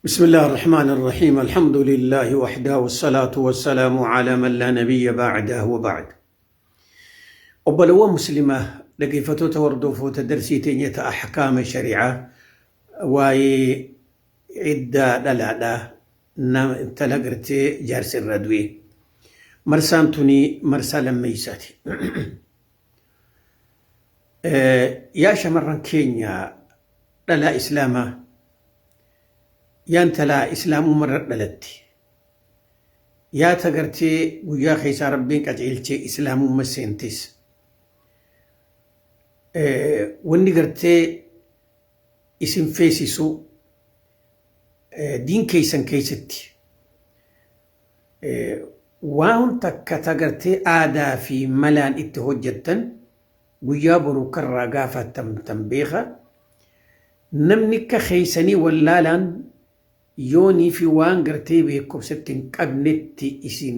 بسم الله الرحمن الرحيم، الحمد لله وحده، والصلاة والسلام على من لا نبي بعده، وبعد. Obbolawwan muslimaa, dhaggeeffattoota, hordoftoota darsii teenyata ahkaama shari'aa, waa'ee iddaa dhalaadhaa, nama intala gartee jaarsa irraa du'e. Marsaan tuni marsaa lammeeysaati. Yaa shamarran keenya dhalaa islaamaa, yaa intalaa islaamummarra dhalatti, yaa tagartee guyyaa keessaa rabbiin qajeelchee islaamumma seentis, wanni gartee isin feesisu diin keessan keessatti waan takka tagartee aadaa fi malaan itti hojjettan guyyaa boruu karraa gaafatamtan beeka. Namni akka keessanii wallaalaan yoonii fi waan gartee beekumsatti hin qabnetti isin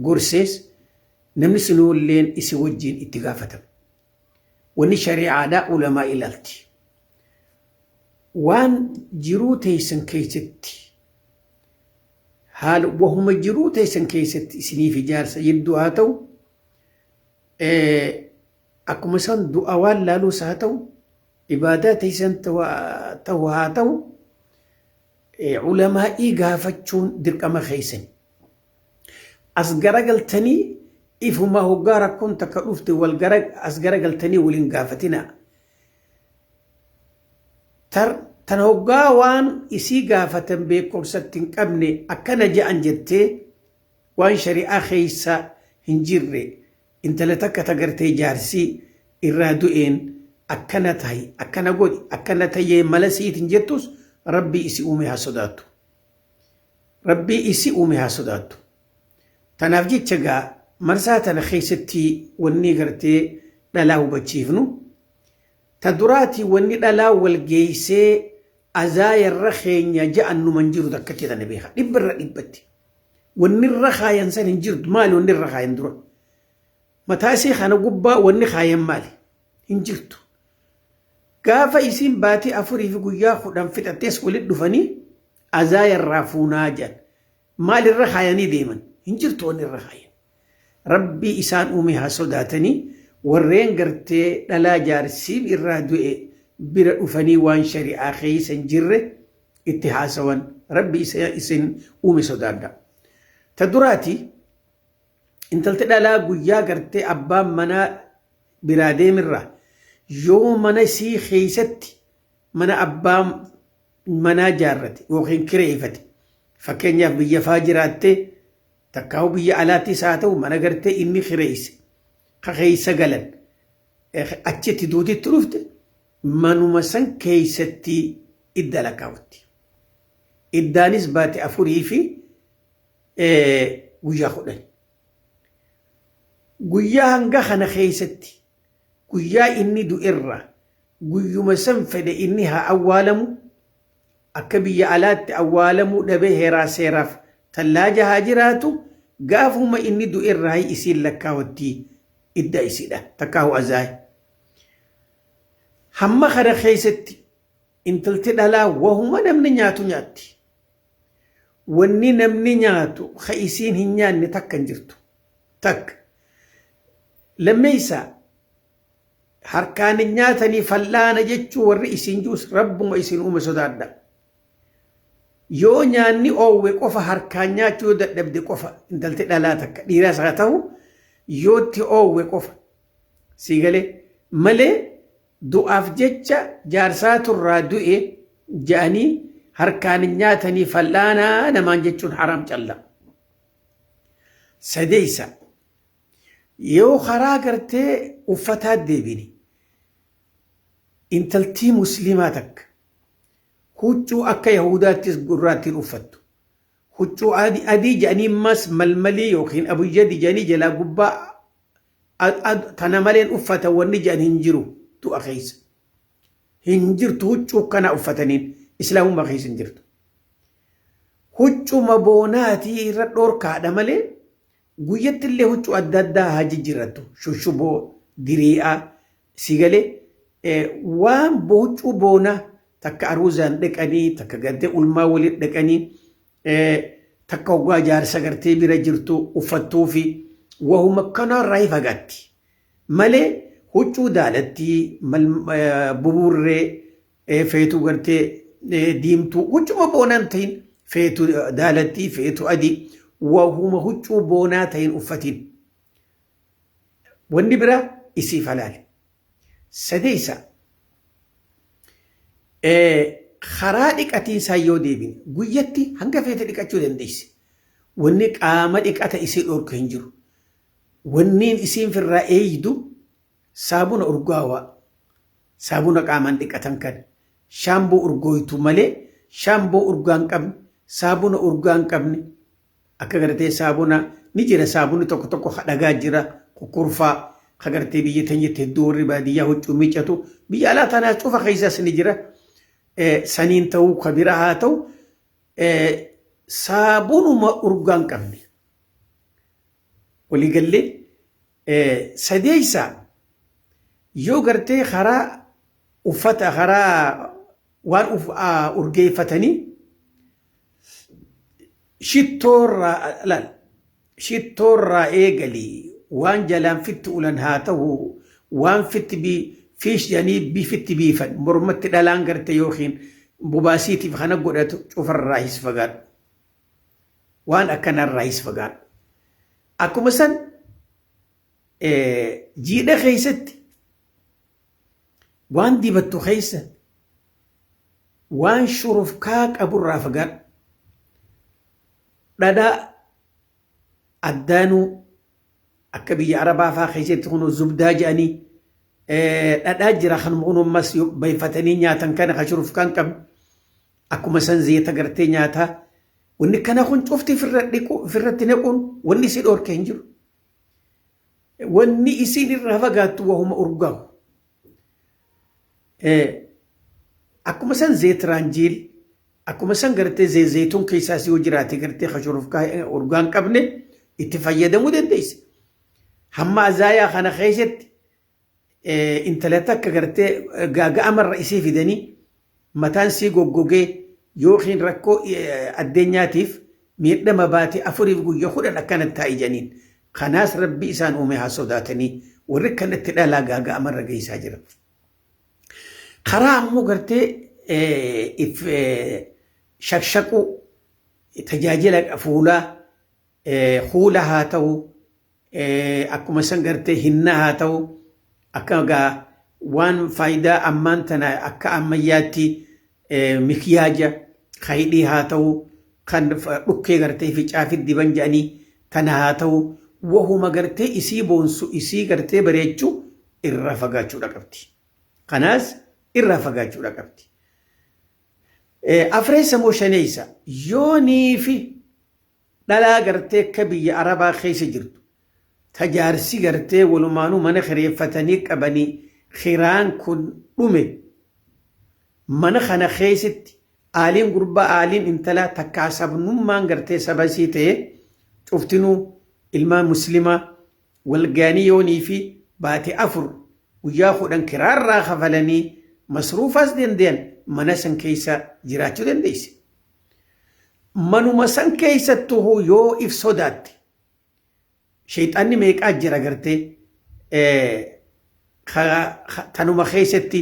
gorsees, namni sunilleen isin wajjin itti gaafatama. Wanni shari'aadhaa ulamaa ilaalti. Waan jiruu teessan keessatti, haala wahuma jiruu teessan keessatti isiniif ijaarsa jidduu haa ta'u, akkuma isaan du'a waan laaluus haa ta'u, ibaadaa teessan ta'u haa ta'u, ulamaa'ii gaafachuun dirqama keessan. As garagaltanii ifuma hoggaa rakkoon takka dhufte wal gara as garagaltanii waliin gaafatina. Tan hoggaa waan isii gaafatan beekumsatti hin qabne akkana je'an jettee waan shari'aa keessa hin jirre intala takka tagartee jaarsii irraa du'een akkana tahi, akkana godhi, akkana tayyee mala siitiin jettus, rabbii isi uume haa sodaattu. Rabbii isi uume haa sodaattu. Tanaaf jecha gaa marsaa tana keessatti wanni gartee dhalaa hubachiifnu ta duraatii, wanni dhalaa wal geessee azaayarra keenya ja'an numan jiru takkatti tana beeka dhibbarra dhibbatti. Wanni irra kaayan san hin jirtu. Maali wanni irra kaayan dura? Mataa isii kana gubbaa wanni kaayan maali? Hin jirtu. Gaafa isiin baatii 4 fi guyyaa 10 fixattees walitti dhufanii azaayarraa fuunaa jedhan. Maal irra kaayanii deeman? Hin jirtu wanni irra kaayan. Rabbii isaan uume haa sodaatanii. Warreen gartee dhalaa jaarsiin irraa du'e bira dhufanii waan shari'aa keessa hin jirre itti haasawan, rabbi isin uume sodaadha. Ta duraati, intalti dhalaa guyyaa gartee abbaan manaa biraa deemirraa yoo mana isii keessatti mana abbaa manaa jaarrate yookiin kireeffate, fakkeenyaaf biyya faa jiraattee takkaa'u biyya alaattis haa ta'u, mana gartee inni kireesse ka keessa galan achitti duutitti dhufte, manuma san keessatti idda lakkaawatti. Iddaanis baate 4 fi guyyaa 10. Guyyaa hanga kana keessatti, guyyaa inni du'erra guyyuma san fedhe inni haa awwaalamu, akka biyya alaatti awwaalamuu dhabee heeraa seeraaf tallaaja haa jiraatu, gaafuma inni du'erraa isiin lakkaawatti idda isiidha takkaahu azaay. Hamma kana keessatti intalti dhalaa wahuma namni nyaatu nyaatti. Wanni namni nyaatu ka isiin hin nyaanne takka hin jirtu. Takka. Lammeessaa, harkaan hin nyaatanii fal'aana jechuu warri isin juus, rabbuma isin uume sodaadha. Yoo nyaanni oowwe qofa, harkaan nyaachuu yoo dadhabde qofa, intalti dhalaa takka dhiiraas haa ta'u, yoo itti oowwe qofa sii galee malee, du'aaf jecha jaarsaatu irraa du'e je'anii harkaan hin nyaatanii fal'aanaa namaan jechuun haraam calla. Sadeessa, yoo karaa gartee uffataa deebine, intaltii musliimaa takka huccuu akka yahudaattis gurraattiin uffattu. Huccuu adii jedhanii mas malmalii yookiin abuyyadii jedhanii jalaa gubbaa tana maleen uffata wanni jedhan hin jiru du'a keessa. Hin jirtu huccuu kana uffataniin islaamummaa keessa hin jirtu. Huccuma boonaatii irra dhoorkaadha malee, guyyatti illee huccuu adda addaa haa jijjiirrattu. Shushuboo, dirii'aa, si galee waan huccuu boonaa. Takka aruuzaan dhaqanii, takka gartee ulmaa waliin dhaqanii, takka hoggaa jaarsa gartee bira jirtu uffattuu fi wahuma kanarraa fagaatti. Malee huccuu daalattii, buburree, feetuu gartee diimtuu, huccuma boonaan ta'in, feetuu daalattii, feetuu adii, wahuma huccuu boonaa ta'in uffatiin. Wanni biraa isiif halaali. Sadeessa, karaa dhiqatiinsaa yoo deebine, guyyatti hanga feete dhiqachuu dandeessi. Wanni qaama dhiqata isii dhorku hin jiru. Wanniin isiin firraa eeyyidu saabuna urgaawaa, saabuna qaamaan dhiqatan kana, shaamboo urgooytu malee shaamboo urgaa hin qabne, saabuna urgaa hin qabne, akka gartee saabuna ni jira, saabunni tokko tokko dhagaa jira, kukkurfaa ka gartee biyya teenyatti hedduu warri baadiyyaa huccuu miiccatu, biyya alaa tanaa cufa keessas ni jira. Saniin ta'uu ka biraa haa ta'u, saabunuma urgaa hin qabne. Waliigallee sadeessa, yoo gartee karaa uffata, karaa waan urgeeffatanii, shittoorraa laal, shittoorraa eegalii waan jalaan fitti ulan haa ta'u, waan fitti fiish jedhanii bifitti biifan, mormatti dhalaan garte yookiin bubaasiitiif kana godhatu cufarraa his fagaadhu. Waan akkanarraa his fagaadhu. Akkuma san jiidha keessatti waan dibattu keessa waan shurufkaa qaburraa fagaadhu. Dhadhaa addaanuu akka biyya Arabaa fa'aa keessatti kun zubdaa jedhanii dhadhaa jira, kanuma kun ammas bayfatanii nyaatan kana kan shurufkaa hin qabne, akkuma san zeeta gartee nyaataa, wanni kana kun cufti ofirratti naquun wanni si dhorke hin jiru. Wanni isiin irraa fagaattu wahuma urgaa'u. Akkuma san zeetiraanjiil, akkuma san gartee zayituun keessaas yoo jiraate gartee kan shurufkaa urgaa hin qabne itti fayyadamuu dandeessa. Hamma azaayaa kana keessatti intala takka gartee gaaga'amarra isii fidanii mataan sii goggogee yookiin rakkoo addeenyaatiif miidhama baate 4 guyya 10 akkanatti taa'e janiin. Kanaas Rabbi isaan uume haa sodaatanii, warri kanatti dhalaa gaaga'amarra geessaa jira. Karaa ammoo gartee if shaqshaquu, tajaajila fuulaa, fuula haa ta'u, akkuma san gartee hinnaa haa ta'u, akka gaa waan faayidaa ammaan tana akka ammayyaatti mikiyaaja hidhii haa ta'u, kan dhukkee gartee ficaafi diban jedhanii tana haa ta'u, wahuma gartee isii boonsu, isii gartee bareechuu irraa fagaachuudha qabdi. Kanaas irraa fagaachuudha qabdi. Afreessa moo shaneessa, yoonii fi dhalaa gartee akka biyya Arabaa keessa jirtu tajaarsi gartee walumaanuu mana kireeffatanii qabanii, kiraan kun dhume, mana kana keessatti aaliin gurbaa, aaliin intalaa, takkaa sabnummaan gartee sabasii ta'e cuftinuu ilmaan muslimaa walgaanii yoonii fi baate 4 guyyaa 10 kiraarraa kafalanii masruufaas danda'an, mana san keessa jiraachuu dandeessi. Manuma san keessattuu yoo if sodaatte, sheexanni meeqaa jira gartee tanuma keessatti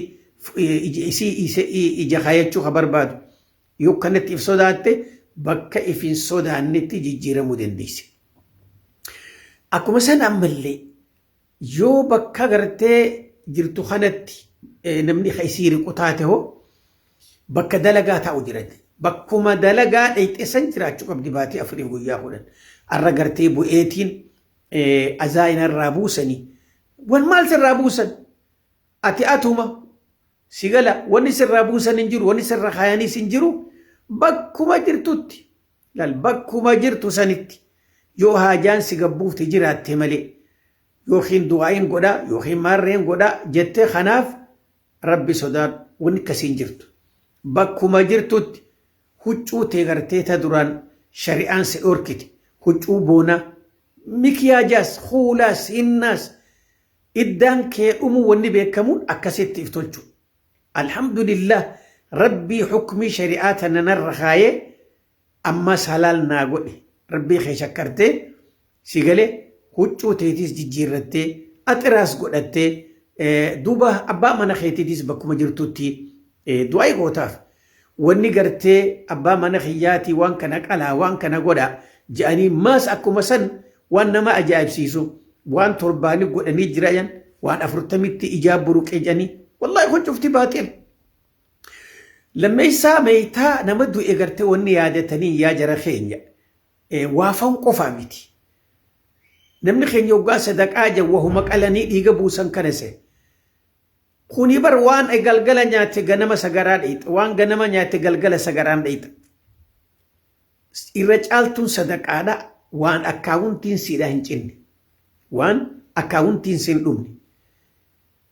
isii ija kaayachuu ka barbaadu, yoo kanatti if sodaatte bakka if hin sodaannetti jijjiiramuu dandeessi. Akkuma san ammallee yoo bakka gartee jirtu kanatti namni isii riqu taate hoo, bakka dalagaa taa'u jiran, bakkuma dalagaa dhayxee san jiraachuu qabdi baatii 4 guyyaa 10. Arra gartee bu'eetiin azaayina irraa buusanii, wan maal sirraa buusan? Ati atuma si gala, wanni sirraa buusan hin jiru, wanni sirra kaayaniis hin jiru. Bakkuma jirtutti laal, bakkuma jirtu sanitti yoo haajaan si gabbuufte jiraatte malee, yookiin du'aayin godhaa yookiin maarreen godhaa jettee, kanaaf Rabbi sodaadhu, wanni akkasiin jirtu. Bakkuma jirtutti huccuu tee gartee ta duraan shari'aan si dhorkite, huccuu boonaa, mikiyaajaas, kuulaas, hinnaas, iddaan kee dhumuu wanni beekamuun akkasitti if tolchu. Alhamdulillah, Rabbii hukmii shari'aa tana narra kaayee ammas halaal naa godhe. Rabbii kee shakkartee si galee huccuu teetiis jijjiirrattee axiraas godhattee duuba abbaa mana keetiitis bakkuma jirtutti du'aa gootaaf. Wanni gartee abbaa mana kiyyaatii waan kana qalaa waan kana godha je'anii maas akkuma san waan nama ajaa'ibsiisu waan torbaanii godhanii jiran waan 40tti ijaa buruqee jedhanii wallaahi kun cufti baaxil. Lammeessaa meeytaa nama du'e gartee wanni yaadatanii yaa jara keenya waafan qofaa miti. Namni keenya hoggaa sadaqaa jedhu wahuma qalanii dhiiga buusan kana se. Kuni bar waan galgala nyaate ganama sagaraa dheeyxa. Waan ganama nyaate galgala sagaraan dheeyxa. Irra caaltuun sadaqaadha waan akkaawuntiin siidhaa hin cinne. Waan akkaawuntiin siin dhumne.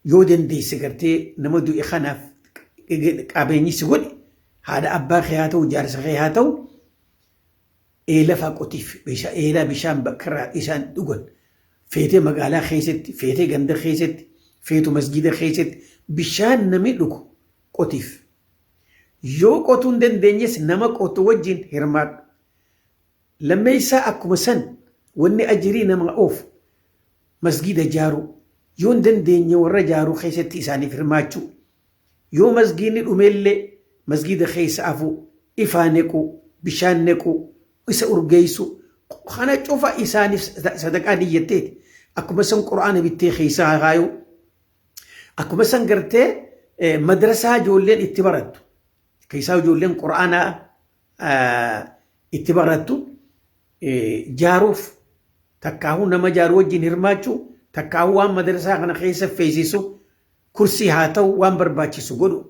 Yoo dandeesse gartee nama du'e kanaaf qabeenyi si godhe haadha abbaa kee haa ta'u jaarsa kee haa ta'u eela faa qotiif eelaa bishaan bakkarraa isaan dhugan feetee magaalaa keessatti feetee ganda keessatti feetu masgida keessatti bishaan namni dhugu qotiif. Yoo qotuu hin dandeenyes nama qotu wajjin hirmaadhu. Lammeessaa akkuma san wanni ajirii nama oofu masgida jaaruu yoo hin dandeenye warra jaaruu keessatti isaaniif hirmaachuu yoo masgiidni dhumellee masgida keessa afuu ifaa nequu bishaan nequu isa urgeessu kana cufa isaaniif sadaqaa niyyatteeti. Akkuma san qura'aana bittee keessaa kaayuu akkuma san gartee madrasaa ijoolleen itti barattu keessaa ijoolleen qura'aana itti barattu jaaruuf takkaahuu nama jaaruu wajjin hirmaachuu takkaahuu waan madrasaa kana keessa feesisu kursii haa ta'u waan barbaachisu godhu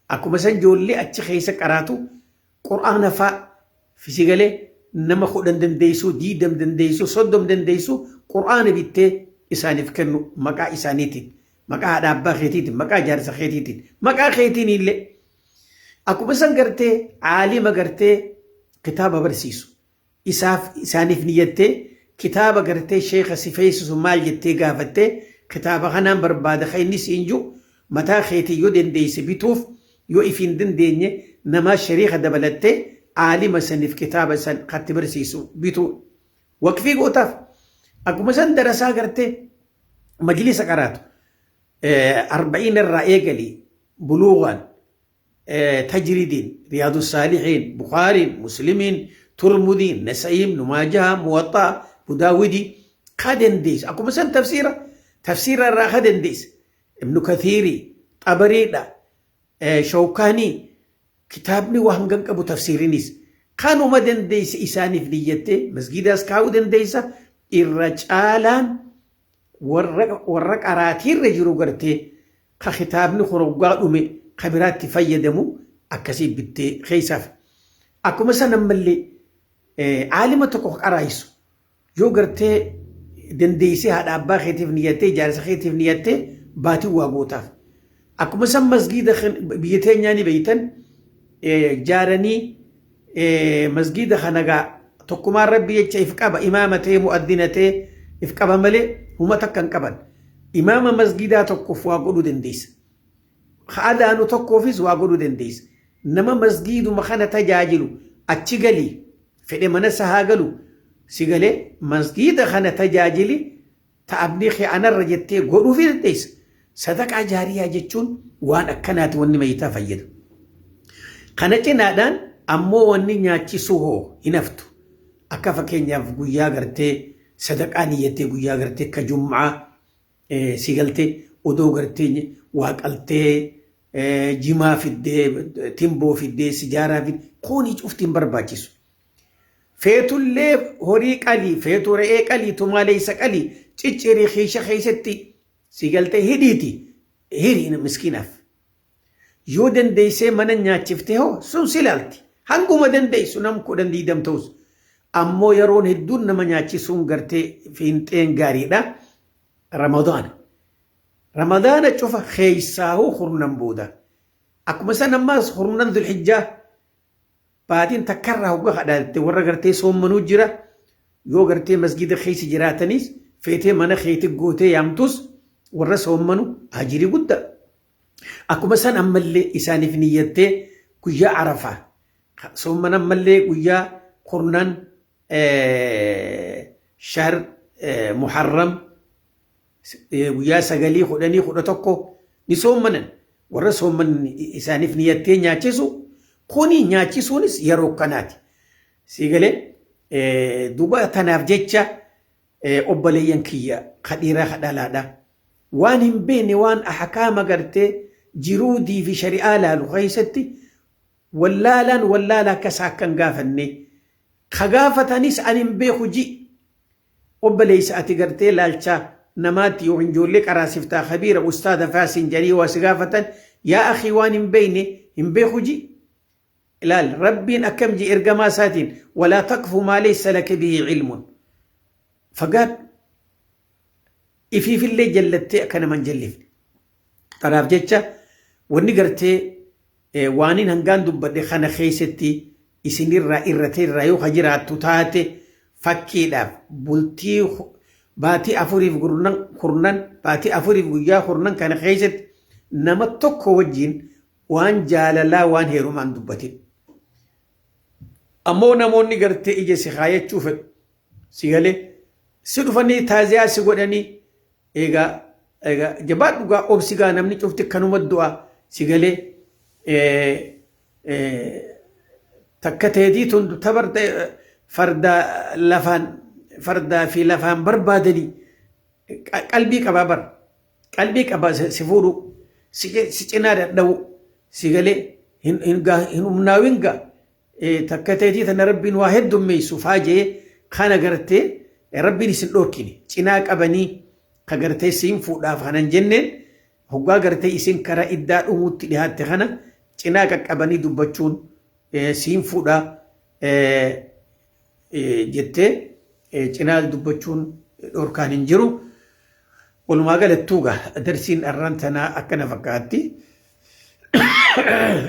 akkuma san ijoollee achi keessa qaraatu qura'aana faa fisigalee nama 10 dandeessu 20 dandeessu 30 dandeessu qura'aana bittee isaaniif kennu maqaa isaaniitiin maqaa haadha abbaa keetiitiin maqaa jaarsa keetiitiin maqaa keetiin illee akkuma san gartee caalima gartee kitaaba barsiisu isaaf isaaniif niyyattee kitaaba gartee sheeka si feesisu maal jettee gaafattee kitaaba kanaan barbaada kan inni siin jiru mataa keetii yoo dandeesse bituuf yoo ifiin dandeenye namaa shariika dabalattee caalima saniif kitaaba san katti barsiisu bituu waqfii gootaaf. Akkuma san darasaa gartee majlisa qaraatu arba'iin irraa eegali buluugaan tajridiin riyaadu saalihiin bukaariin muslimiin turmudiin nasa'iin numaajaha muwaxaa budaawidii ka dandeessa akkuma san tafsiira tafsiira irraa ka dandeessa ibnu kathiirii xabariidha shawkaanii kitaabni waa hangan qabu tafsiirinis kanuma dandeessa isaaniif niyyattee masgiidaas kaa'uu dandeessa irra caalaan warra qaraatiirra jiru gartee ka kitaabni horoggaa dhume ka biraatti fayyadamu akkasii bittee keessaaf. Akkuma san ammallee aalima tokko qaraayisu yoo gartee dandeessee haadha abbaa keetiif niyyattee jaarsa keetiif niyyattee baatii waa gootaaf. Akkuma san masgiida biyya teenyaa ni beeytan jaaranii masgiida kana gaa tokkumaan rabbi jecha if qaba imaama ta'ee mu'addina ta'ee if qaba malee huma takka hin qaban. Imaama masgiidaa tokkoof waa godhuu dandeessa. Adaanu tokkoofis waa godhuu dandeessa. Nama masgiiduma kana tajaajilu achi galii fedhe mana isaa haa galu si galee masgiida kana tajaajili ta'abni kee anarra jettee godhuufii dandeessa. Sadaqaa jaariyaa jechuun waan akkanaati wanni mayitaa fayyadu. Kana cinaadhaan ammoo wanni nyaachisuu hoo hin haftu. Akka fakkeenyaaf guyyaa gartee sadaqaa niyyattee guyyaa gartee akka jum'aa si galtee odoo gartee waa qaltee jimaa fiddee timboo fiddee sijaaraa fiddee kuni cufti hin barbaachisu. Feetullee horii qalii feetu re'ee qalii tumaaleessa qalii ciccirii kiisha keessatti si galtee hidhiiti hirii miskiinaaf. Yoo dandeessee mana nyaachiftee hoo sun si ilaalti. Hanguma dandeessu nam 10 20 ta'us. Ammoo yeroon hedduun nama nyaachisuun gartee fiinxeen gaariidha. Ramadaana. Ramadaana cufa keessaahuu hurnan booda. Akkuma san ammaas hurnan Dhulhijjaa baatiin takkarraa hogga kadhaatte warra gartee soommanuu jira. Yoo gartee masgida keessa jiraatanis feetee mana keetti gootee yaamtus warra soommanu ajirii guddaa. Akkuma san ammallee isaaniif niyyattee guyyaa Arafaa soomman ammallee guyyaa kurnan shahr Muharram guyyaa 9, 10, 11 ni soommanan. Warra soomman isaaniif niyyattee nyaachisu kuni nyaachisuunis yeroo kanaati. Sii galee? Duuba tanaaf jecha, obboleeyyan kiyya ka dhiiraa ka dhalaadha, waan hin beekne, waan ahkaama gartee jiruudii fi shari'aa laalu keessatti wallaalaan wallaala akka isaa akka hin gaafanne, ka gaafatanis ani hin beeku ji. Obboleessa, ati gartee laalchaa namaatti yookiin ijoollee qaraasiftaa, kabiira ustaada faasin jedhanii waa si gaafatan, yaa akhii, waan hin beekne hin beeku ji. Ilaal, Rabbiin akkam ji ergamaa isaatiin? Walaa taqfu maa laysa laka bihi ilmun. Fagaadhu, ifiifillee jallattee akka nama hin jallifne. Kanaaf jecha wanni gartee waanin hangaan dubbadhe kana keessatti isinirraa irratee irraa yoo ka jiraattu taate, fakkiidhaaf bultii baatii afuriif kurnan, baatii afuriif guyyaa kurnan kana keessatti nama tokko wajjin waan jaalalaa, waan heerumaan dubbatin. Ammoo namoonni gartee ija si kaayachuu fedhu, si galee, si dhufanii taaziyaa si godhanii, egaa jabaa dhugaa obsi gaa, namni cufti kanuma du'a. Si galee? Takka teetii tun tabarta farda lafaan, fardaa fi lafaan barbaadanii qalbii qabaa bar, qalbii qaba si fuudhu, si cinaa dadhabu. Si galee? Hin humnaawin gaa, takka teetii tana Rabbiin waa heddummeessu faajee kana gartee Rabbiin isin dhorkine. Cinaa qabanii ka gartee siin fuudhaaf kanan jenneen, hoggaa gartee isin karaa iddaa dhumuutti dhihaatte kana cinaa qaqqabanii dubbachuun siin fuudhaa jettee cinaa dubbachuun dhorkaan hin jiru. Walumaa galattuu gaa darsiin arraan tanaa akkana fakkaatti.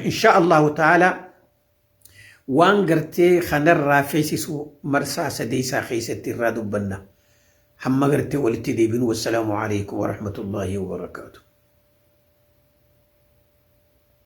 Insha Allahu ta'ala waan gartee kanarraa feesisu marsaa sadeessaa keessatti irraa dubbanna. Hamma gartee walitti deebinu, wassalaamu alaikum warahmatullaahi wabarakaatu.